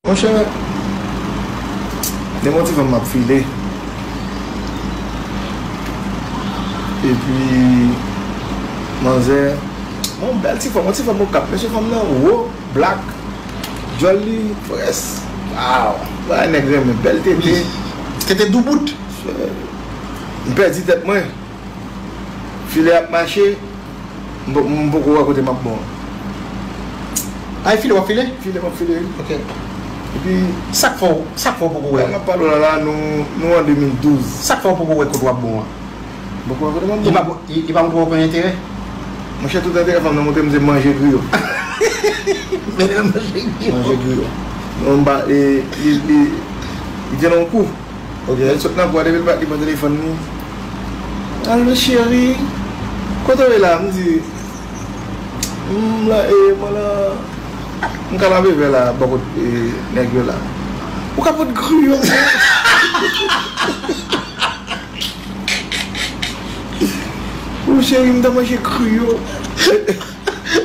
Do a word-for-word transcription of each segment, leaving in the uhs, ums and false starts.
Monchè, depi yon ti fanm m ap file. Epi, manzè, yon bèl ti fanm, yon ti fanm Okap. Mesye, fanm nan wo, black, djòl li frèch. Waw, bagay nèg renmen, bèl tete. Wi. Tete doubout. M pèdi tèt mwen. File ap mache, m po- m poko wè kote m ap bon. A, e file w ap file? File m ap file, wi. Ok. Epi, sa k fè w, sa k fè w poko wè? M ap pale w la, la, nou, nou an de mil douz. Sa k fè w poko wè kote w ap bon an? M poko wè kote m ap bon. Li pa, li, li pa montre w okenn enterè? Monchè, tout enterè fanm nan montre m se manje griyo. Mennen l manje griyo. Manje griyo. Non, m pa, e, li, li, li te nan yon kou. Ok. Lè l sot nan kou a, depi l pa, li pran telefòn li. Alo, cheri. Kote w ye la? M di, m la, e, mwen la, m Kanapevè la, bò kot, e, nèg yo la. Ou ka pot griyo? O cheri, m ta manje griyo.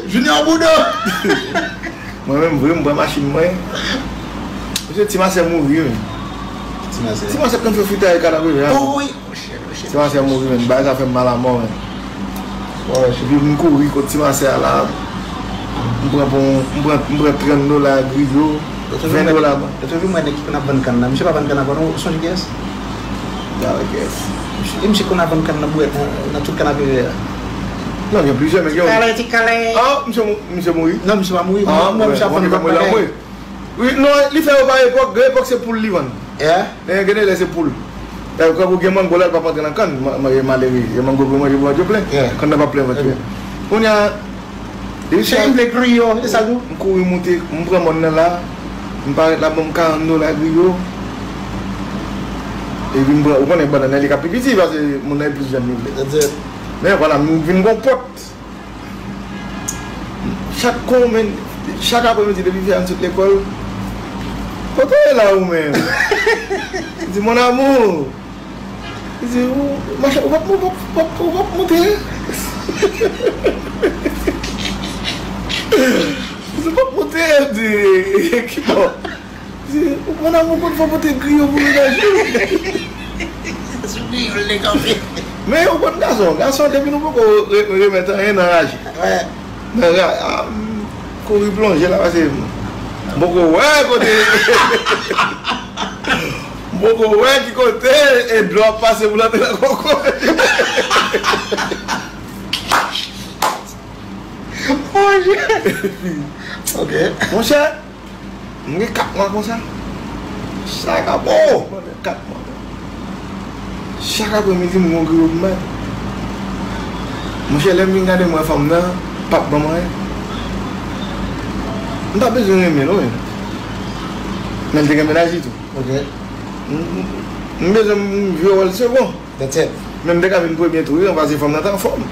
Junior Boudo! Mwen menm vre, m pran machin mwen. Mesye, ti masè mouri, men. Ti masè. Ti masè konn fè fritay Kanapevè a. Oh, wi. Ti masè mouri, men. Bagay sa fè m mal a mò, men. Epi m kouri kot ti masè a la. M pran bon, m pran, m pran trant dola griyo, ven dola. Yo toujou mwen nèg ki konn ap vann kann nan. Misye pa vann kann ankò non, ou sonje kiyès? Gade kiyès. Misye, e misye konn ap vann kann nan bouwèt nan, nan tout Kanapevè a. Non, gen plizyè, men gen yon. Ti kale, ti kale. Ah, misye mou-, misye mouri? Non, misye pa mouri. Ah, mwen, mwen, misye ap vann lòt bagay. Wi, non, li fè yo pa epòk, gen epòk se poul li vann. Yeah. Men gen de lè se poul. Lè ou gen mango la, li p ap antre nan kann, ma-, ma-, malere. Gen mango pou manje pou vant yo plen. Yeah. Kann nan p ap plen vant yo. Ok. Kounye a, depi sa, li vle griyo, se sa l di w? M kouri moute, m pran mòn nan la, m parèt la, ban m karant dola griyo. Epi m pran, ou konnen bannann nan, li ka pi piti, paske moun nan e plis jèn li vle. Men vwala, m vin gon pòt. Chak kon, men, chak apremidi depi fè a m sot lekòl, kote w ye la ou menm? Li di, mon amour. Li di, ou, machan, ou p ap, ou p ap, ou p ap, ou p ap moute? Li di, ou p ap moute? M di, ki bò? Di, ou konn amour konn fè w pote griyo pou mennaj ou. Sou griyo l te kanpe. Men ou konn gason, gason depi nou poko re- remèt anyen nan raje. Wè. Nan ra- a, m kouri plonje la, pase m poko wè kote, m poko wè ki kote e dlo ap pase pou l antre nan koko. Monchè. Ok. Monchè, m gen kat mwa konsa. Chak apre, oh, kat mwa. Chak apremidi, m gon griyo pou m bay. Monchè, lè m vin gade, m wè fanm nan p ap ban m anyen. M pa bezwen renmen l, non, men. Men l te gen mennaj li tou. Ok. M, m, m bezwen m vye wè l segon. That's it. Men m te ka vin premye tou, wi, paske fanm nan t anfòm.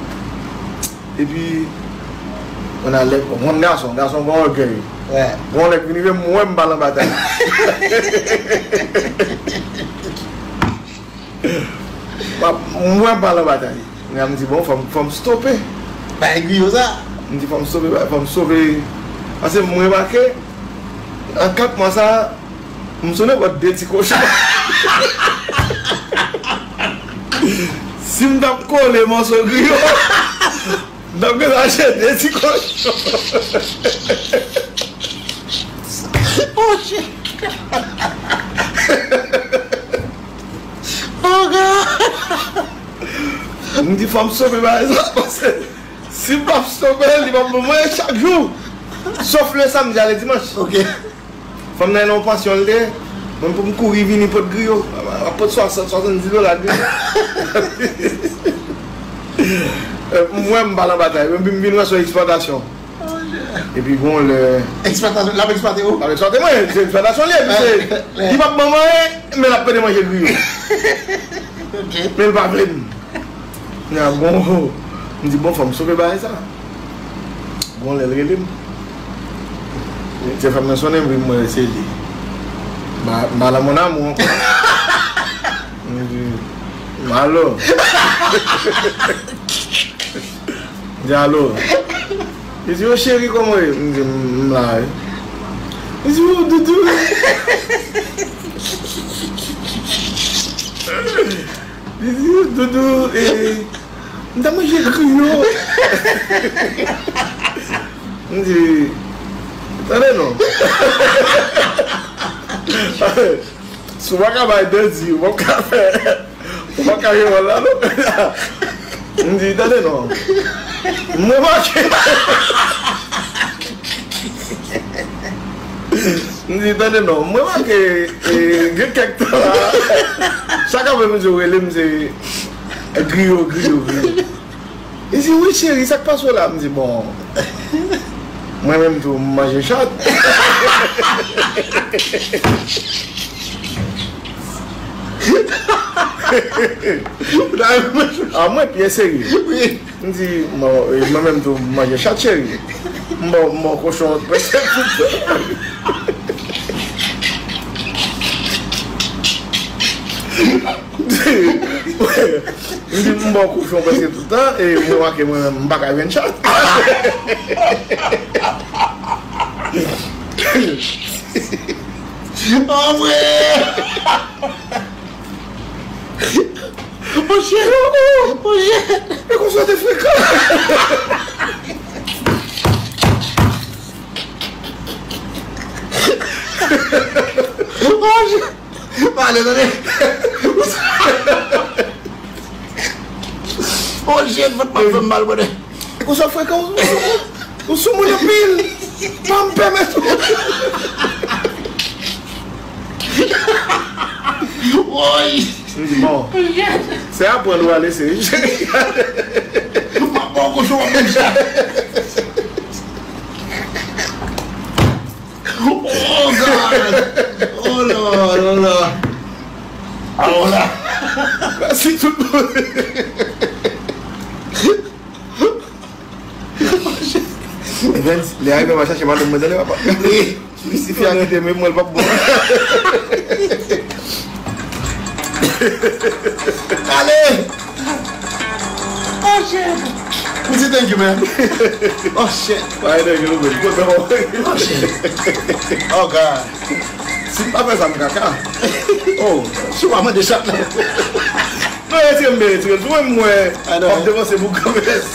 Epi, on a lè, yon gason, gason gon ògèy. Wè. Gon lè k vin rive, m wè m pa nan batay. M ap, m wè m pa nan batay. Kounye a m di, bon, fò m, fò m stope. Bay griyo sa. M di, fò m stope, fò m stope. Paske m remake, an kat mwa sa, m sou nenpòt de ti kochon. Si m t ap kole mòso griyo, m t ap gentan achte de ti kochon. Oh, shit. Oh, God. M di, fò m stope bagay sa, paske si m p ap stope, li p ap ban mwen chak jou. Sof le samdi a le dimanch. Ok. Fanm nan nan yon pansyon l te, mwen pou m kouri vini pot griyo, ap pot swasant, swasanndis dola griyo. M wè m pa nan batay, epi m vin wè se yon eksplwatasyon. Epi bon lè. Eksplwatasyon, l ap eksplwate ou? L ap eksplwate mwen, se eksplwatasyon li, epi se, li p ap ban mwen anyen, men l ap pede manje griyo. Ok. Men l pa vle m. Kounye a, bon, m di, bon, fò m stope bagay sa. Bon, lè l rele m. Telefòn mwen sonnen, m vin, m wè se li. M pa, m pa nan mon amour ankò. M di, alo. M di, alo. Li di, o cheri, kòman w ye? M di, m la wi. Li di, o doudou. Doudou, e, m ta manje griyo. M di, tande non. Si w pa ka bay de di, w pa ka fè, w pa ka jere la non. M di, tande non. Mwen manke. M di, tande non. Mwen manke, e, gen kèk tan la. Chak apre midi, w rele m, se griyo, griyo, griyo. Li di, wi, cheri, sa k pase w la? M di, bon, mwen menm tou, m manje chat. A mwen, byen serye. M di, bon, e, mwen menm tou, m manje chat, cheri. M ba w, m ba w kochon prèske tout tan. M di, m ba w kochon prèske tout tan, e mwen make mwen menm, m pa ka jwenn chat. Anmwe! Monchè! Monchè! E konsa te frekan! Monchè! Pale, tande! Monchè, vant mwen fè m mal, brother. E konsa frekan, ou, ou, ou sou moun anpil. Pa m pèmèt ou. Woy! M di, bon, se aprann ou ale, se. M ap ba w kochon, w ap menm sa. Oh God! Oh Lord, oh Lord. Alò la. Mèsi tout moun. Evens, lè a rive, m a chache madanm mwen, tande papa. Wi. Si fi a kite m, mwen l p ap bon. Ale! Oh shit! M di thank you, man. Oh shit! Ay, thank you, man. Oh shit! Oh God! Si m pa fè sa, m kaka. Oh, si w pa mande chat la. Non, retire m byen, retire m. Si w wè m wè, w ap devanse pou granmès.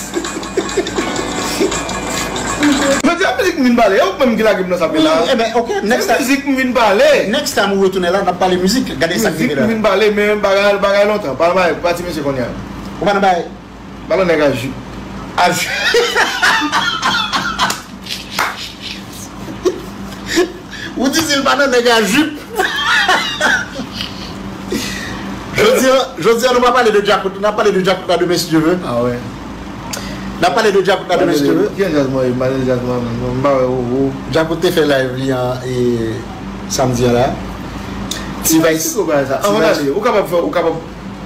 Jodi a mizik m vin pale, e ou menm ki lage m nan sa pye la. Wi, e ben, ok, next time. Se mizik m vin pale. Next time ou retounen la, n ap pale mizik. Gade sa k rive la. Mizik m vin pale, men bagay, bagay lontan. Pa nan bagay, pa ti mesye kounye a. Ou pa nan bagay. Pa nan nèg a jip. A jip. Ou di si l pa nan nèg a jip. Jodi a, jodi a nou pa pale de djakout, n ap pale de djakout la demen si Dye vle. Ah ouais. N ap pale de djakout la demen si Dye vle. Ki jan djaz mwen ye? M pa nan djaz mwen menm non, m pa wè ou. Djakout te fè live li an e samdi an la. T-Vice. Anvan n ale, ou kapab fè, ou kapab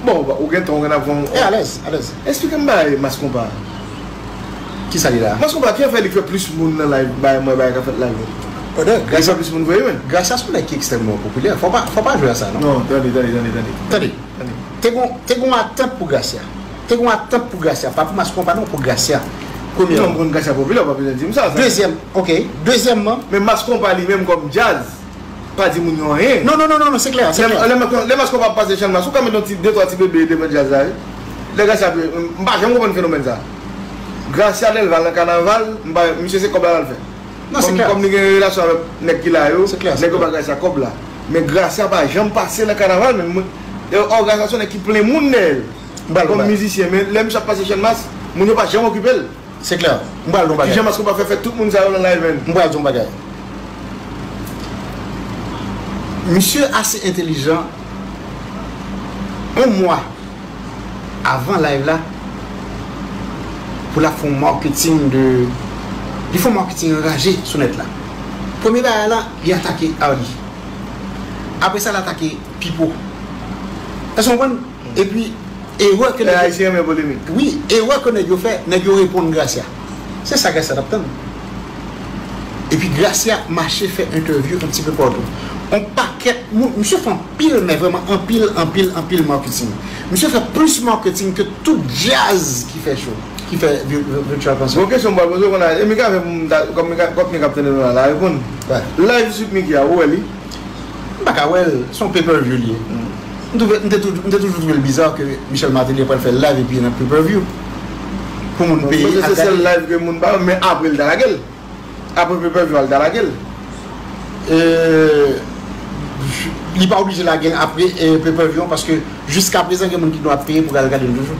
Bon, ou gen tan, ou gen ap fè yon. E alèz, alèz. Eksplike m bagay Mass Konpa. Kisa li la? Mass Konpa, ki fè li fè plis moun nan live, bagay mwen, bagay k ap fèt live yo. Li fè plis moun vre, wi. Gracia se yon nèg ki ekstrèmman popilè. Fò pa, fò pa jwe a sa, non. Non, tande, tande, tande, tande. Tande. Tande. Te gon, te gon atant pou Gracia. Te gon atant pou Gracia. Pa pou Mass Konpa, non, pou Gracia. Premyèman. Non, m konn Gracia popilè, ou pa bezwen di m sa, sa. Dezyèm, ok. Dezyèmman. Men Mass Konpa li menm kòm djaz. Pa di moun yo anyen. Non, non, non, non, non, se klè, se klè. Lè, lè, lè Mass Konpa ap pase Channmas, ou ka met yon ti, de twa ti bebe devan djaz la, wi. Lè Gracia ap jwe, m pa janm konprann fenomèn sa. Gracia lè l va nan kanaval, m pa, misye se kòb la l al fè. Non, se klè. Kòm, kòm li gen relasyon avèk nèg ki la yo, se klè, se klè, nèg yo ba Gracia kòb la. Men Gracia pa janm pase nan kanaval, men moun, e, òganizasyon nèg ki plen moun dèyè l. M pral, m pral. Kòm mizisyen, men lè misye ap pase Channmas, moun yo pa janm okipe l. Se klè. M pral di yon bagay. Kijan Mass Konpa fè fè tout moun sa yo nan live, man? M pral di yon bagay. Misye ase entèlijan, yon mwa avan live la, pou l ap fè yon marketing de, li fè yon marketing anraje sou nèt la. Premye bagay la, li atake Arly. Apre sa, l atake Pipo. Èske w konprann? Epi, erè ke nèg yo, Ayisyen renmen polemik. Wi, erè ke nèg yo fè, nèg yo reponn Gracia. Se sa Gracia t ap tann. Epi Gracia mache fè entèvyou yon ti pe patou. On pakèt moun, misye fè anpil, men vrèman anpil, anpil, anpil marketing. Misye fè plis marketing ke tout djaz ki fè show, ki fè vi-, vi-, virtual concert. Bon kesyon m pral poze w konnya. E Mika fè m ta, kòm Mika, kòm Mika ap tande nou la, la reponn. Wè. Live Sweet Micky a, ou wè li? M pa ka wè l, se yon pay-per-view li ye. Hmm. M twouve, m te toujou, m te toujou twouve l biza ke Michel Martelly pral fè live epi nan pay-per-view pou moun peye al gade. Mwen panse se sèl live ke moun pa wè, men apre l ta lage l. Apre pay-per-view a, l ta lage l. E, li pa oblije lage l apre, e, pay-per-view an, paske jiska prezan gen moun ki ap peye pou al gade l toujou.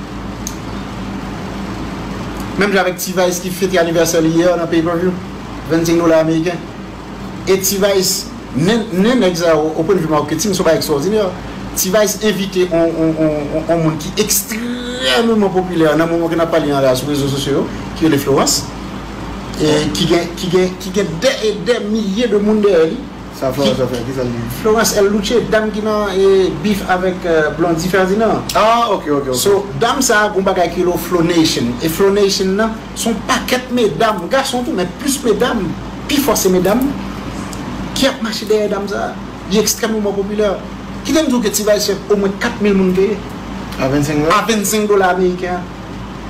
Menm jan avèk T-Vice ki fete anivèsè li yè nan pay-per-view, vennsenk dola ameriken. E T-Vice, nen, nen nèg sa yo, o pwen de vi marketing, se yon bagay ekstraòdinè. T-Vice envite on, on, on, on, on moun ki ekstrèmeman popilè nan moman ke n ap pale an la sou rezo sosyo yo, ki rele Florence, e ki gen, ki gen, ki gen dè e dè milye de moun dèyè li. Sa Florence ap fè? Kisa l di? Florence El Luce, dam ki nan, e, beef avèk, e, Blondy Ferdinand. Ah, ok, ok, ok. So, dam sa a gon bagay ki rele Flow Nation. E Flow Nation nan, se yon pakèt medam, gason tou, men plis medam, pifò se medam, ki ap mache dèyè dam sa a. Li ekstrèmeman popilè. Kite m di w ke T-Vice fè omwen kat mil moun peye. A vennsenk dola? A vennsenk dola ameriken an.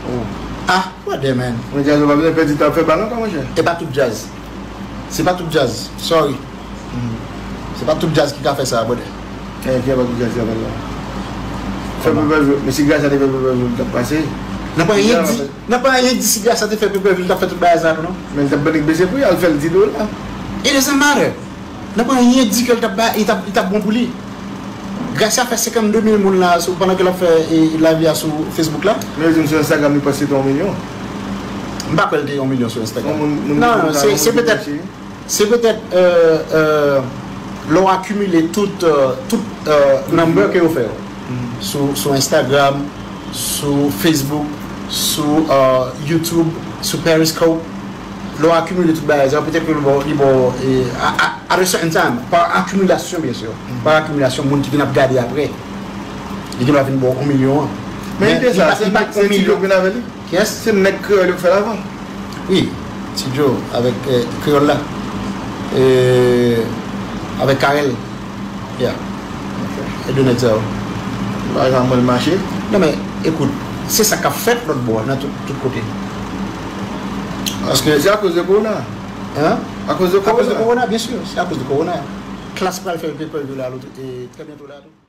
Oh. Ah, brother, man. Mwen, djaz ou pa bezwen pèdi tan ap fè bal ankò, monchè. E pa tout djaz. Se pa tout djaz. Sorry. Se pa tout djaz ki ka fè sa, brother. Eh, ki pa tout djaz ki ka fè la. Fè pay-per-view. Men si Gracia te fè pay-per-view, l t ap pase. Nan pa anyen di, nan pa anyen di si Gracia te fè pay-per-view, l t ap fè tout bagay sa tou, non. Men l t ap ban nèg bese pri, al fè l di dola. It doesn't matter. Nan pa anyen di ke l t ap ba, li t ap, li t ap bon pou li. Gracia fè senkannde mil moun la sou, pandan ke l ap fè, e, live li a sou Facebook la. Men yo di m sou Instagram li pase te yon milyon. M pa kwè l te yon milyon sou Instagram. Non, non, se, se petèt, se petèt, euh, euh, lè w akimile tout, euh, tout, euh, number ke yo fè yo. Sou, sou Instagram, sou Facebook, sou, euh, YouTube, sou Periscope. Lè w akimile tout bagay sa yo, petèt ke li ba w, li ba w, e, a, a, at a certain time, pa akimilasyon, byen si, pa akimilasyon, moun ki vin ap gade apre, li gen dwa vin ba w yon milyon an. Men ide sa, se nèg, se Ti Djo k vin avè li? Kiyès? Se nèg kreyòl yo k fè l avan. Wi, Ti Djo avèk, eh, kreyòl la. E, avèk Carel. Yeah. E de nèg sa yo. Bagay sa mwen mache. Non, men, ekout, se sa k ap fèt lòt bò, nan tout, tout kote. Paske se akoz de korona. Hein? Akoz de korona. Akoz de korona, byen si, se akoz de korona. Klass pral fè pay-per-view la, lòt, e, trè byento la tou.